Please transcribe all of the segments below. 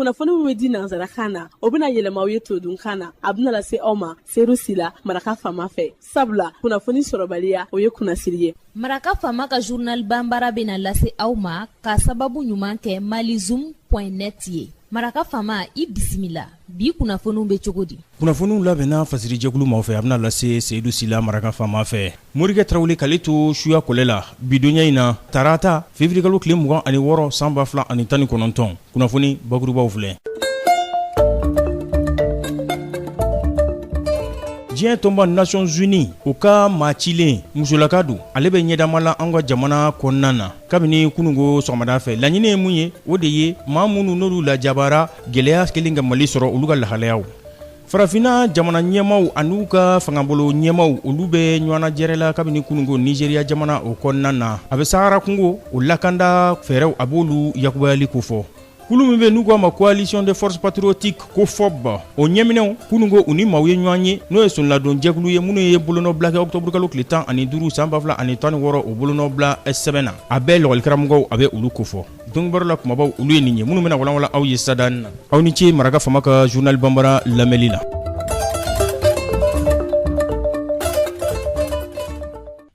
Kunnafoni min bɛ di nansarakan na, o bɛna yɛlɛma aw ye todunkan na. A bɛna lase aw ma Seyidu Sila, Maraka Faama fɛ. Sabula kunnafoni sɔrɔbaliya, o ye kunnasiri ye. Maraka Faama ka journal banbara bɛna lase aw ma ka sababu ɲuman kɛ malizoom point net ye. Maraka Faama, i bisimila. Bi kunnafoniw bɛ cogo di? Kunnafoniw labɛnna fasirijɛkulu maaw fɛ, a bɛna lase Seyidu Sila, Maraka Faama fɛ. Morikɛ Tarawele k'ale to suya kɔlɛ la bidonya in na, tarata feburuyekalo tile 26 san 2019, kunnafoni bakurubaw filɛ. Diɲɛ tɔnba Nations Unies o ka maa cilen musolaka don, ale bɛ ɲɛdama la an ka jamana kɔnɔna na kabini kununko sɔgɔmada fɛ. Laɲini ye mun ye? O de ye maa minnu n'olu lajabara gɛlɛya kelen ka Mali sɔrɔ, olu ka lahalayaw. Farafinna jamana ɲɛmaaw an'u ka fangabolo ɲɛmaaw, olu bɛ ɲɔgɔnnajɛrɛ la kabini kununko Nizeriya jamana o kɔnɔna na. A bɛ Sahara kungo o lakanda fɛɛrɛw, a b'olu yakubayali kofɔ. Kulu min bɛ n'u k'a ma Coalition des forces patriotiques COFOP, o ɲɛminɛw kununko u ni maaw ye ɲɔgɔn ye, n'o ye soladonjɛkulu ye minnu ye bolonɔbila kɛ ɔkutɔburukalo tile 15 san 2016, o bolonɔbila sɛbɛn na, a bɛ lɔgɔlikaramɔgɔw, a bɛ olu kofɔ. Donkibaru la kumabaw, olu ye nin ye minnu bɛna walanwalan aw ye sada na. Aw ni ce Maraka Faama ka journal banbara lamɛnli la.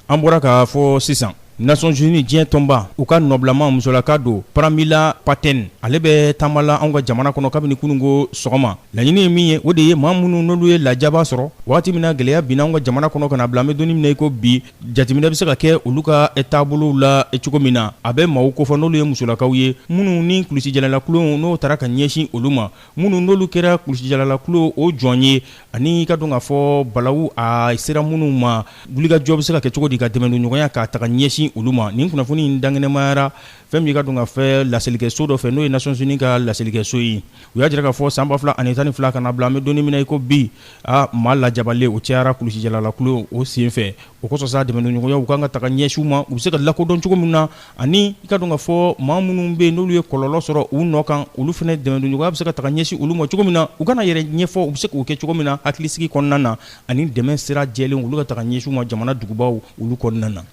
An bɔra k'a fɔ sisan, Nations Unies diɲɛ tɔnba u ka nɔbilama musolaka don Pramila Patten, ale bɛ taama la anw ka jamana kɔnɔ kabini kununko sɔgɔma. Laɲini ye min ye, o de ye maa minnu n'olu ye lajaba sɔrɔ waati min na gɛlɛya binna anw ka jamana kɔnɔ ka na bila an bɛ don min na i ko bi, jateminɛ bɛ se ka kɛ olu ka taabolow la cogo min na. A bɛ maaw kofɔ n'olu ye musolakaw ye minnu ni kulusijalakulon n'o taara ka ɲɛsin olu ma, minnu n'olu kɛra kulusijalakulon o jɔn ye, ani ka dɔn k'a fɔ balawu a sera minnu ma, wulikajɔ bɛ se ka kɛ cogo di ka dɛmɛdonɲɔgɔnya k'a ta ka ɲɛsin olu ma. Nin kunnafoni in dankɛnɛmayara fɛn min ka dɔn k'a fɔ laselikɛso dɔ fɛ, n'o ye Nations Unies ka laselikɛso ye. U y'a jira k'a fɔ san 2012 ka na bila an bɛ don min na i ko bi, aa maa lajabalen o cayara kulusijalakulon o senfɛ. O kosɔn sa, dɛmɛdonɲɔgɔnya u kan ka taga ɲɛsin u ma, u bɛ se ka lakodɔn cogo min na, ani i ka dɔn k'a fɔ maa minnu bɛ yen n'olu ye kɔlɔlɔ sɔrɔ u nɔ kan, olu fana dɛmɛdonɲɔgɔnya bɛ se ka taga ɲɛsin olu ma cogo min na, u kana yɛrɛ ɲɛfɔ, u bɛ se k'o kɛ cogo min na hakilisigi kɔnɔna na, ani dɛmɛ sira jɛlen olu ka taga ɲɛsin u ma jamana dugubaw olu kɔnɔna na.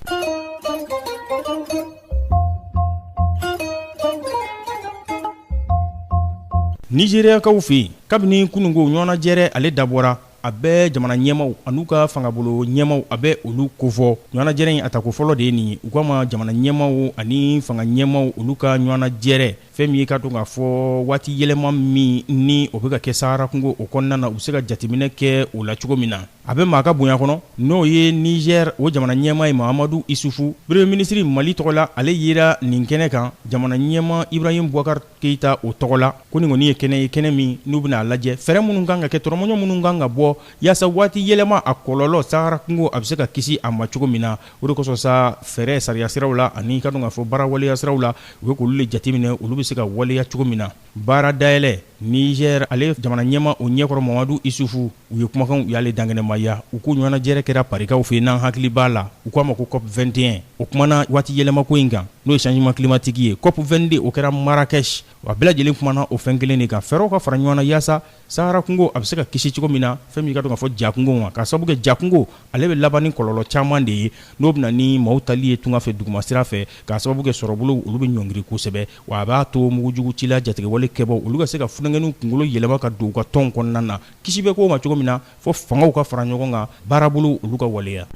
Nizeriyakaw fɛ yen, kabini kununko ɲɔgɔnnajɛrɛ ale dabɔra, a bɛ jamana ɲɛmaaw an'u ka fangabolo ɲɛmaaw, a bɛ olu kofɔ. Ɲɔgɔnnajɛrɛ in a tako fɔlɔ de ye nin ye. U k'a ma jamana ɲɛmaaw ani fanga ɲɛmaaw olu ka ɲɔgɔnnajɛrɛ, fɛn min ye ka dɔn k'a fɔ waati yɛlɛma min ni o bɛ ka kɛ Sahara kungo o kɔnɔna na, u bɛ se ka jateminɛ kɛ o la cogo min na. A bɛ maa ka bonya kɔnɔ, n'o ye Nizɛri o jamana ɲɛmaa ye, Mahamadu Isufu, premier ministre Mali tɔgɔ la, ale yera nin kɛnɛ kan jamana ɲɛmaa Ibrahim Boubacar Keyita o tɔgɔ la, ko nin kɔni ye kɛnɛ ye, kɛnɛ min n'u bɛna a lajɛ fɛɛrɛ minnu kan ka kɛ, tɔrɔmɔɲɔ minnu kan ka bɔ yaasa waati yɛlɛma a kɔlɔlɔ Sahara kungo a bɛ se ka kisi a ma cogo min na. O de kosɔn sa, fɛɛrɛ sariya siraw la ani ka dɔn k'a fɔ baara waleya siraw la, u bɛ k'olu de jateminɛ, olu bɛ se ka waleya cogo min na. Baara dayɛlɛ Nizɛri ale jamana ɲɛmaa o ɲɛkɔrɔ Mamadu Isufu, u ye kumakan u y'ale dankɛnɛmaya. U ko ɲɔgɔnnajɛrɛ kɛra Parikaw fɛ yen, n'an hakili b'a la, u k'a ma ko COP 21, o kumana waati yɛlɛmako in kan, n'o ye changement climatique ye. COP 22 o kɛra Marrakech, a bɛɛ lajɛlen kumana o fɛn kelen de kan, fɛɛrɛw ka fara ɲɔgɔn na yaasa Sahara kungo a bɛ se ka kisi cogo min na, fɛn min ka dɔn k'a fɔ jakungo ma, k'a sababu kɛ jakungo ale bɛ laban ni kɔlɔlɔ caman de ye, n'o bɛ na ni maaw tali ye tunga fɛ duguma sira fɛ, k'a sababu kɛ sɔrɔbolow olu bɛ ɲɔngiri kosɛbɛ, wa a b'a to mugujugu cila jatigɛwale kɛbaw olu ka se ka funankɛninw kunkolo yɛlɛma ka don u ka tɔnw kɔnɔna na. Kisi bɛ k'o ma cogo min na, fo fangaw ka fara ɲɔgɔn kan, baarabolow olu ka waleya.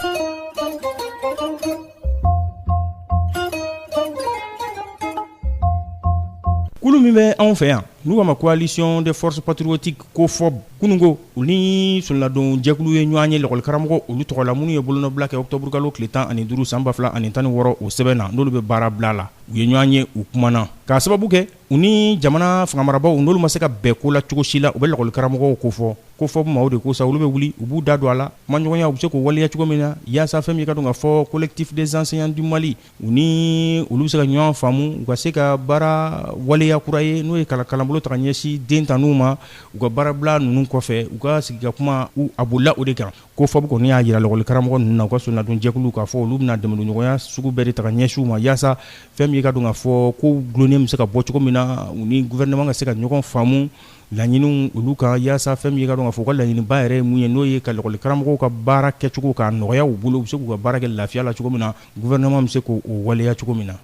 Kulu min bɛ anw fɛ yan n'u k'a ma Coalition des forces patriotiques COFOP, kununko u ni soladon jɛkulu ye ɲɔgɔn ye lakɔlikaramɔgɔ olu tɔgɔ la, minnu ye bolonɔbila kɛ ɔkutɔburukalo tile 15 san 2016 o sɛbɛn na, n'olu bɛ baara bila la. U ye ɲɔgɔn ye, u kumana k'a sababu kɛ u ni jamana fangamarabaw n'olu ma se ka bɛn ko la cogo si la. U bɛ lakɔlikaramɔgɔw kofɔ. COFOP maaw de ko sa, olu bɛ wuli, u b'u da don a la, kumaɲɔgɔnya u bɛ se k'o waleya cogo min na, yaasa fɛn min ka dɔn k'a fɔ Collectif des enseignants du Mali u ni olu bɛ se ka ɲɔgɔn faamu, u ka se ka baara waleya kura ye, n'o ye kalanbolo ta ka ɲɛsin den tanniw ma. U ka baarabila ninnu kɔfɛ, u ka sigi ka kuma, a bolila o de kan. COFOP kɔni y'a jira lakɔlikaramɔgɔ ninnu na, u ka soladon jɛkulu, k'a fɔ olu bɛna dɛmɛdonɲɔgɔnya sugu bɛɛ de ta ka ɲɛsin u ma, yaasa fɛn min ka dɔn k'a fɔ ko dulonnen bɛ se ka bɔ cogo min na, u ni gouvernement ka se ka ɲɔgɔn faamu laɲiniw olu kan, yaasa fɛn min ka dɔn k'a fɔ u ka laɲiniba yɛrɛ ye mun ye, n'o ye ka lakɔlikaramɔgɔw ka baara kɛcogo k'a nɔgɔya u bolo, u bɛ se k'u ka baara kɛ lafiya la cogo min na, gouvernement bɛ se k'o waleya cogo min na.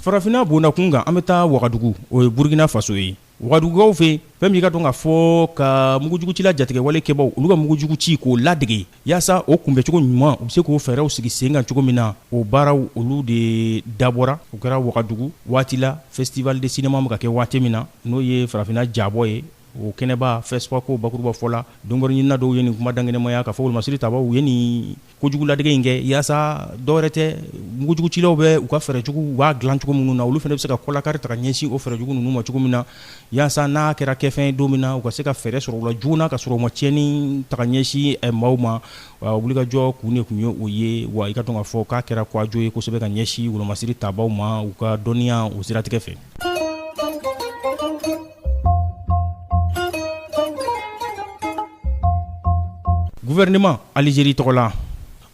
Farafinna bondakun kan, an bɛ taa Wagadugu, o ye Burukina Faso ye. Wagadugukaw fɛ, fɛn min i ka dɔn k'a fɔ ka mugujugucila jatigɛwale kɛbaw, olu ka mugujugu ci k'o ladege yaasa o kunbɛcogo ɲuman, u bɛ se k'o fɛɛrɛw sigi sen kan cogo min na, o baaraw olu de dabɔra. O kɛra Wagadugu waati la, festival de cinéma bɛ ka kɛ waati min na, n'o ye farafinna jabɔ ye. O kɛnɛba FESPACO bakuruba fɔ la, dɔnkɔrɔɲinina dɔw ye nin kuma dankɛnɛmaya k'a fɔ wolomasiri tabaw u ye nin kojugu ladege in kɛ yaasa dɔwɛrɛ tɛ, mugujugucilaw bɛ u ka fɛɛrɛjugu u b'a dilan cogo minnu na, olu fana bɛ se ka kɔlakari ta ka ɲɛsin o fɛɛrɛjugu ninnu ma cogo min na, yaasa n'a kɛra kɛfɛn ye don min na, u ka se ka fɛɛrɛ sɔrɔ u la joona ka sɔrɔ u ma tiɲɛni ta ka ɲɛsin maaw ma. Wulikajɔ kun de tun ye o ye. Wa i ka dɔn k'a fɔ k'a kɛra kwajo ye kosɛbɛ ka ɲɛsin wolomasiri tabaw ma u ka dɔnniya o siratigɛ fɛ. Gouvernement Algérie tɔgɔ la,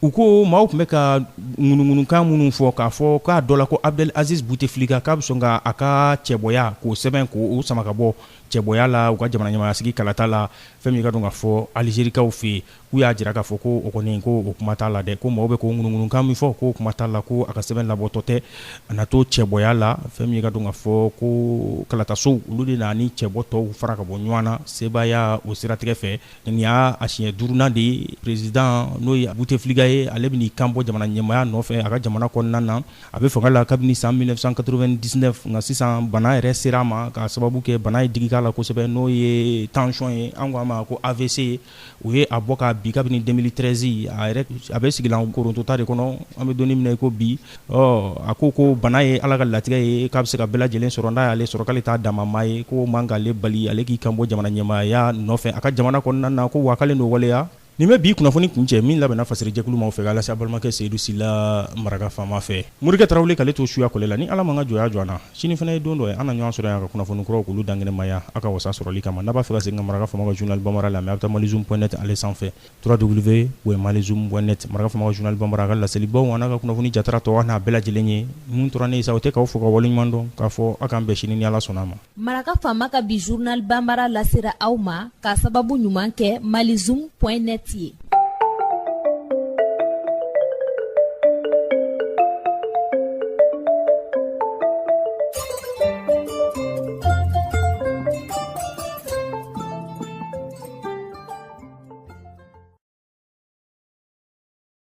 u ko maaw tun bɛ ka ŋunuŋunukan minnu fɔ k'a fɔ k'a dɔ la ko Abdel Aziz Bouteflika k'a bɛ sɔn ka a ka cɛbɔya k'o sɛbɛn k'o sama ka bɔ cɛbɔya la u ka jamana ɲɛmaayasigi kalata la. Fɛn min ka dɔn k'a fɔ Algérikaw fɛ yen, k'u y'a jira k'a fɔ ko o kɔni ko o kuma t'a la dɛ, ko maaw bɛ k'o ŋunuŋunukan min fɔ k'o kuma t'a la, ko a ka sɛbɛn labɔtɔ tɛ, a na to cɛbɔya la. Fɛn min ka dɔn k'a fɔ ko kalatasow olu de na ni cɛbɔ tɔw fara ka bɔ ɲɔgɔn na sebaaya o siratigɛ fɛ. Nin y'a a siɲɛ duurunan de ye président n'o ye Bouteflika ye, ale bɛn'i kan bɔ jamana ɲɛmaaya nɔfɛ a ka jamana kɔnɔna na. A bɛ fanga la kabini san 1999, nka sisan bana yɛrɛ sera a ma k'a sababu kɛ bana ye digi k'a la kosɛbɛ, n'o ye tension ye, an ko a ma ko AVC. U ye a bɔ k'a bin kabini 2013. A yɛrɛ a bɛ sigilan korontota de kɔnɔ, an bɛ don min na i ko bi. Ɔ a ko ko bana ye Ala ka latigɛ ye, k'a bɛ se ka bɛɛ lajɛlen sɔrɔ, n'a y'ale sɔrɔ k'ale t'a dama maa ye, k'o man k'ale bali ale k'i kan bɔ jamana ɲɛmaaya nɔfɛ a ka jamana kɔnɔna na, ko wa k'ale n'o waleya. Nin bɛ bi kunnafoni kuncɛ min labɛnna fasirijɛkulu maaw fɛ k'a lase a balimakɛ Seyidu Sila maraka faama fɛ. Morikɛ Tarawele k'ale to suya kɔlɛ la, ni Ala m'an ka jɔnya jɔ an na, sini fana ye don dɔ ye, an na ɲɔgɔn sɔrɔ yan ka kunnafoni kuraw k'olu dankɛnɛmaya aw ka wasa sɔrɔli kama. N'a b'a fɛ ka segin ka maraka faama ka journal bambara lamɛn, a bɛ taa malizoom point net ale sanfɛ, www.malizoom.net. Maraka faama ka journal bambara, a ka laselibaw an'a ka kunnafoni jatara tɔw a n'a bɛɛ lajɛlen ye. Mun tora ne ye sa, o tɛ k'aw fo ka waleɲuman dɔn k'a fɔ aw k'an bɛn sini ni Ala sɔnna a ma. Maraka faama ka bi journal bambara lasera aw ma k'a sababu ɲuman kɛ malizoom point net ye.